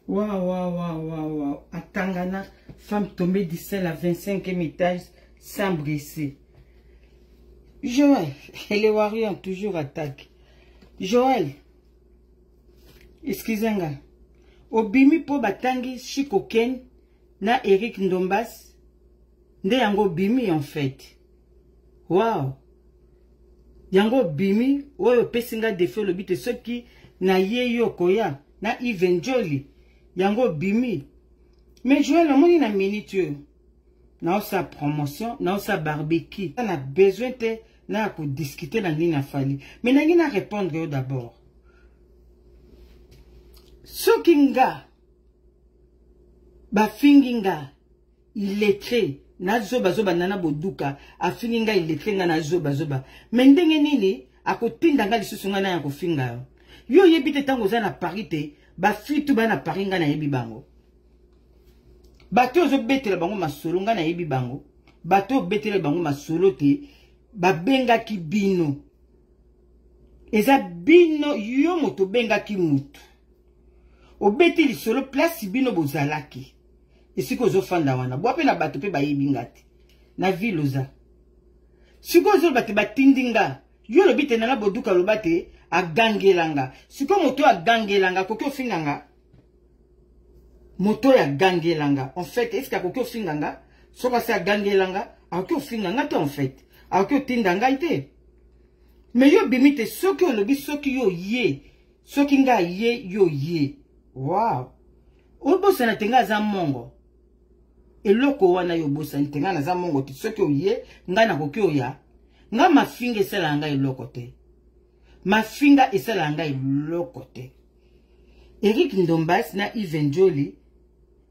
Waouh, waouh, waouh, waouh, waouh. Atangana, femme tombée du ciel à 25e étage sans blesser. Joël, les Warriors toujours attaque. Joël, excusez-moi. Obimi po batangi Chico Ken na Eric Ndombas nde yango obimi en fait. Wow. Yango obimi oyo opesi nga defi olobi te soki na ye yo okoya na Yves Njoli yango obimi. Mais Joël omoni na minute oyo naosala promotion naosala barbecue na besoin te na ya kodiscute na nini afali mais nangi na répondre yo d'abord soki nga bafingi nga illettré na zoba zoba nana boduka afingi nga illettré nga na zoba zoba mais ndenge nini akotinda nga lisusu nga na ya kofinga yo yo oyebi te ntango oza na paris te bafitu ba na paris nga nayebi bango bato oyo ozobetela bango masolo nga nayebi bango bato oyo obetela bango masolo te babengaki bino eza bino yo moto obengaki motu obeti lisolo place bino bozalaki esika ozofanda wana bwa mpe na bato mpe bayebi nga te na ville oza sikoyo ozoloba te batindi nga yo olobi te nana boduka aloba te agangela nga sikoyo moto oyo agangela nga akoki ofinga nga moto oyo agangela nga en fait est ce que akoki ofinga nga soki asi agangela nga akoki ofinga nga te en fait akoki otinda ngai te me yo obimi te soki olobi soki yo ye soki nga ye yo ye wow obosana te nga aza mongo eloko wana yo obosani te nga naza mongo te soki oye ngai nakoki oya nga mafinga esalaka ngai eloko te mafinga esalaka ngai eloko te Eric Ndombas na Yves Njoli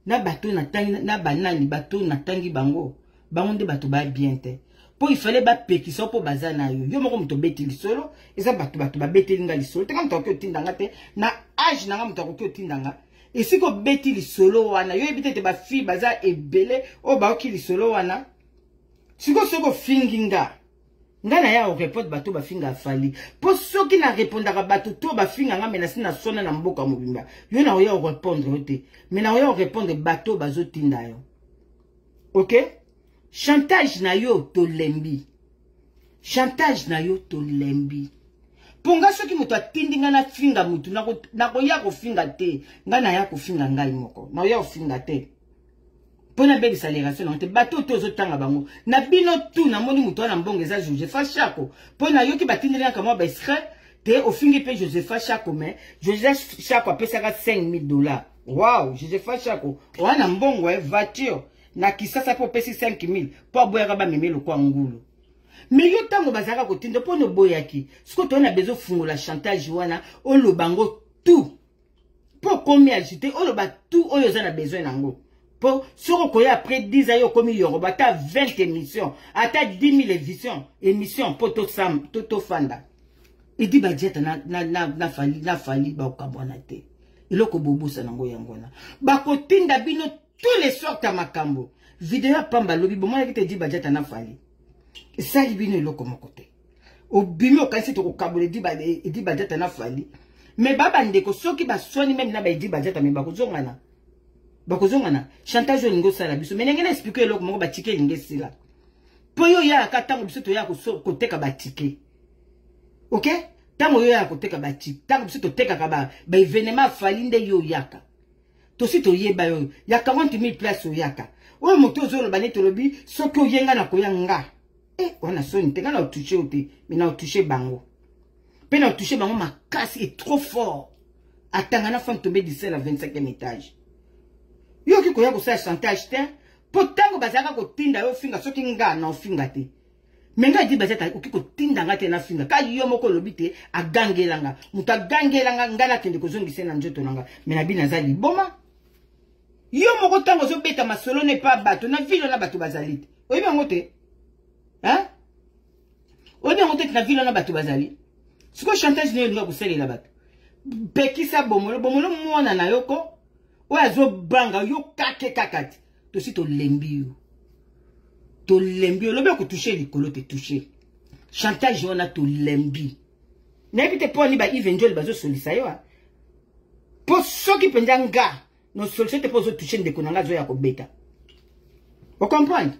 na bato natangi na banani bato natangi bango bango nde bato ba bien te mpo il fallait bapekisa mpo baza na yo yo moko moto obeti lisolo eza bato bato babeteli nga lisolo te nga moto akoki otinda nga te na age na nga moto akoki otinda nga esika obeti lisolo wana yo oyebi te ete bafille baza ebele oyo bayoki lisolo wana sikoyo soki ofingi nga nga na ya orepondre bato bafinga fali mpo soki na repondaka bato to bafinga nga me nasi naswana na mboka mobimba yo na oya orepondre yo te me na oya orepondre bato bazotinda yo ok chantage na yo tolembi chantage na yo tolembi mpo nga soki moto atindi nga nafinga motu nakoya kofinga te nga naya kofinga ngai moko nakoya kofinga te mpo nabebisa relation nango te bato oyo tozotanga bango na bino tu namoni moto wana mbongo eza josepha shako mpo nayoki batindeli kaka mwa baextrait te ofingi mpe josepha shako mais josepha shako apesaka 5000 dollars wow josepha shako wana mbongo e voiture na kisasa mpe opesi 5000 mpo aboyaka bameme lokwa ngulu me yo ntango bazalaka kotinda mpo na oboyaki sikoyo toyana bezo fungola chantage wana oloba yango tout mpo okomi agite oloba tout oyo oza na besoin na yango mpo soki okoya après 10 ans yo okomi yoroba ata 20 émission ata 10 000 émission émission mpo tofanda edi badiata na, na, na, na fali, na fali bakokabwana te eloko bobusa nango yango wana bakotinda bino tous les sortes ya makambo video ya pamba lobi bomonaki te edi badiata na fali esali bino eloko moko te obimi okanisi tokokabola edi badiata na fali me ba bandeko soki baswani meme na baedi badiata me bakozongana bakozongana chantage oyo olingi osala biso me ndenge na explike eloko moko batike elingi esila mpo yo oyaka ntango biso toyaka koteka batike ok ntango yo oyaka koteka batike ntango biso totekaka baevenema afali nde yo oyaka tosi toyeba yo ya 40 000 place oyaka oyo moto ozoloba neti olobi soki oye nga nakoya nga eh, wana soni te nga na otouche yo te mais na otouche bango mpe na otouche bango makasi et trop fort atanga na femme tombe du ciel à 25e étage yo oki koya kosala chantage te mpo ntango bazalaka kotinda yo ofinga soki nga na ofinga te me ngai di bazata oki kotinda nga te nafinga ka yo moko olobi te agangela nga moto agangela nga ngai nakende kozongisa na nzoto na nga me na bino aza liboma yo moko ntango ozobeta masolo na epa bato na vile wana bato bazali te oyebi yango te oyebi yango te na vile wana bato bazali sikoyo chantage nayo olinga kosalela bato pekisa bomolo bomolo mwana na yo ko oyo azobanga yo kake kaka te tosi tolembi yo tolembi yo lobi okotouche likolo te touche chantage wana tolembi nayebi te mpo ani ba ive njoli bazosolisa yo mpo soki mpenza nga. No solution te mpo ozotouche ndeko na ngai azoya kobeta. Ocomprendre?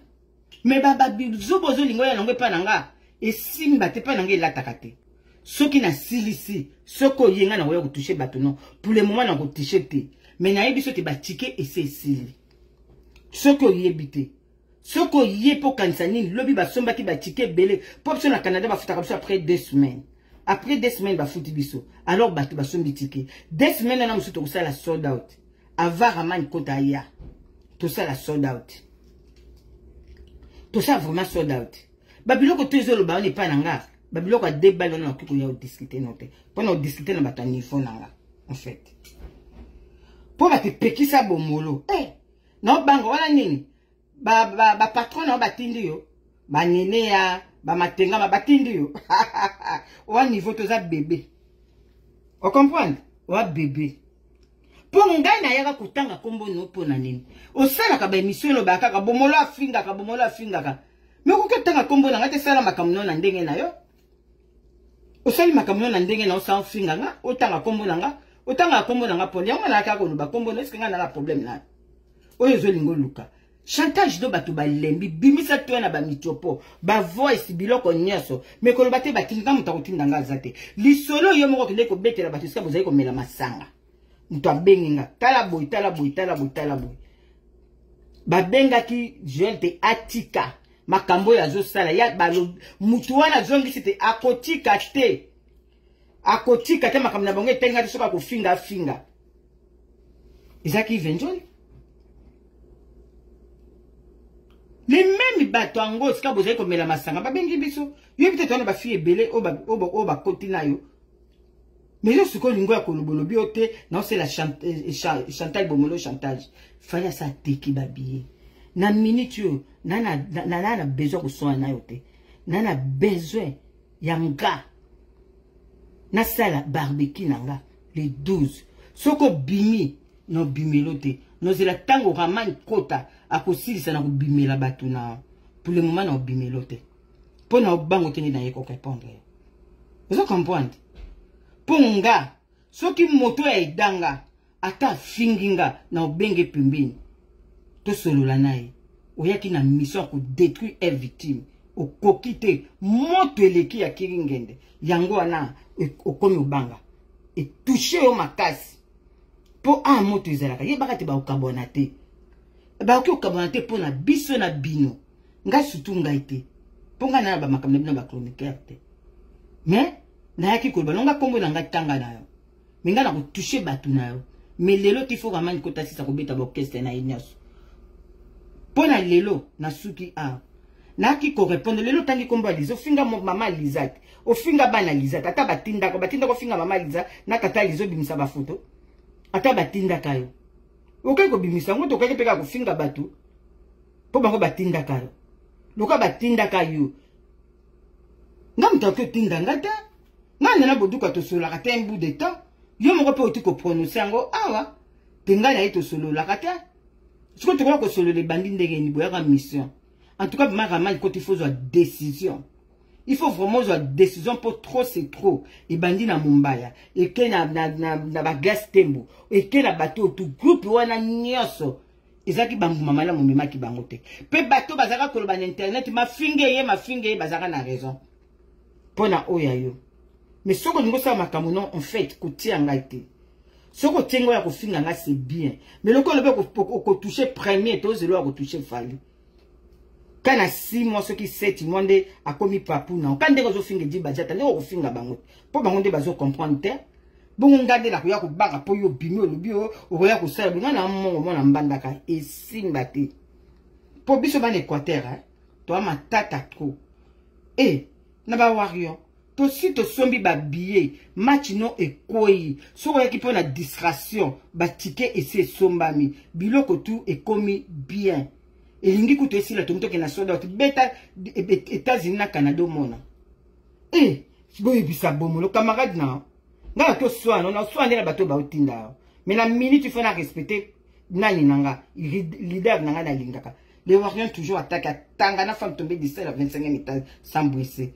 Mais babizoba ozolinga oya nango epai na nga esimba te, epai na nga elataka te. Soki nasilisi, soki oye ngai nakoya kotouche bato. Non, pour le moment nakotouche te, mais nayebi so te batike esi esili. Soki oyebi te, soki oye mpo okanisa nini, lobi basombaki batike ebele mpo biso na Canada bafutaka biso après 2 semaines. Après 2 semaines bafuti biso. Alors bato basombi tike 2 semaines wana, mosusu tokosala sold out avant Ramani kota aya. Tosala sold out, tosala vraiment sold out. Babiloko to ezoloba wana epai na nga, babiloko ya debale wana, nakoki koya odiscute no te, mpona odiscute na bato ya niveau na nga en fait, mpo bato epekisa bomolo eh, naobanga wana nini. Bapatron na yo batindi yo, banene ya bamatengama batindi yo owa niveau toza bebe, ocomprendre? Owa bebe mpo ngai nayaka kotanga nkombo no mpo na nini? Osalaka baémission, olobaka kaka Bomolo afingaka, Bomolo afingaka, me okoki otanga nkombo na ngai te. Sala makambo no na ndenge na yo, osali makambo no na ndenge na osala, ofinga nga, otanga nkombo na nga, otangaka nkombo na nga mpona yango. Nayaka koloba nkombo no, eske ngai nala problème na oyo ezolinga oluka chantage do? Bato balembi, bimisa to na bamitiopo, bavoice, biloko nyonso, me koloba te batindi nga. Moto akotinda nga aza te. Lisolo yo moko okende kobetela bato esika bozali komela masanga. Moto abengi nga, tala boye, tala boye, tala boye, tala boye. Babengaki Joel te atika makambo oyo azosala ya mutu wana azongisi te, akotika te, akotika te. Makambo na bango etenga te. Soki akofinga, afinga. Ezalaki Venjoli les mêmes bato yango esika bozali komela masanga babengi biso. Yoyebi te, towana bafille ebele oyo bakoti na yo, mais yo sikoyo olingo ya koloba, olobi yo te naosela Chantal Bomolo chantage. Fally asa ateki babillet na minute oyo. Na na besoin koswana na yo te, na besoin ya nga nasala barbecue na nga le 12. Soki obimi na obimelo te, nozela ntango Ramani kota akosilisa na kobimela bato na. Pour le moment na obimelo te, mpo na obango te nde naye korépondre yo. Ozo comprendre? Mpo nga soki moto ya edanga ata afingi nga, na obenge pembeni, tosolola na ye. Oyaki na mission ya kodétruire e victime, okoki te. Moto eleki ya kiri ngende yango wana okomi obanga, etouche yo makasi mpo a moto ezalaka. Yebaka te, bakokabwana te, bakoki kokabwana te mpo na biso na bino. Ngai surtout ngai te, mpo ngai naya bamakambo na bino bachroniqueur te, mais nayaki koloba nonga nkombo na ngai, tanga na yo, me ngai nakotouche bato na yo. Mais lelo ti fo Ramani kota sisa kobeta baorchestre na ye nyonso. Mpo na lelo nasuki awa, nayaki korépondre. Lelo otangi nkombo ya Liza, ofinga mama Liza te, ofinga bana Liza te. Ata batindaka, batindaka ofinga mama Liza na tata Liza, obimisa bafoto. Ata batindaka yo, okoki kobimisa yango te. Okaki mpe kaka kofinga bato mpo bango batindaka yo. Lokola batindaka yo, nga moto akoki otinda nga te. Nga nana boduka tosololaka te un bout de temps. Yo moko mpe oti koprononce yango awa te, ngai na ye tosololaka te. Sikoyo tokoka kosolola ebandi ndenge nini? Boyaka mission. En tout cas vraiment, Ramani koti, il faut zwa décision, il faut vraiment zwa décision mpo trop c'est trop. Ebandi na Mombaya, eke na baglace tembo, eke na bato oyo tu groupe wana nyonso ezalaki bambuma malamu, omemaki bango te. Mpe bato bazalaka koloba na internet, mafinge ye, mafinge ye, bazalaka na raison mpo na oyo ya yo. Mais soki olingi osala makambo non, en fait kotia ngai te. Soki otie ngai ya kofinga ngai, c'est bien, mais lokola olobi okotouche premier, tozelo ya kotouche Fally ka na 6 mois, soki 7 mois nde akomi papu na ka ndenge ozofinga edi badiata, ndenge okofinga bango te, mpo bango nde bazocomprendre te. Bongo ngai nde nakoya kobanga mpo yo obimi, olobi oyo okoya kosala binga na mongo mwana mbandaka esimba te, mpo biso bana Équateur toa matata trop e na bawarrior. Tosi tosombi babillet, match no ekwei. Soki oyaki mpo na distraction, batike esi esombami, biloko tu ekomi bien, elingi kutu esila. Tongi tokende na sold out, beta États-Unis na Canada, omona e boyebisa Bomolo camarade na ngai na toswana, na oswana nde na bato baotinda yo. Mais na minute il faut na respecter nani na nga, leader na ngai nalingaka, le warrior toujours attaque, atanga na femme tombée du ciel à 25e étage sans blesser.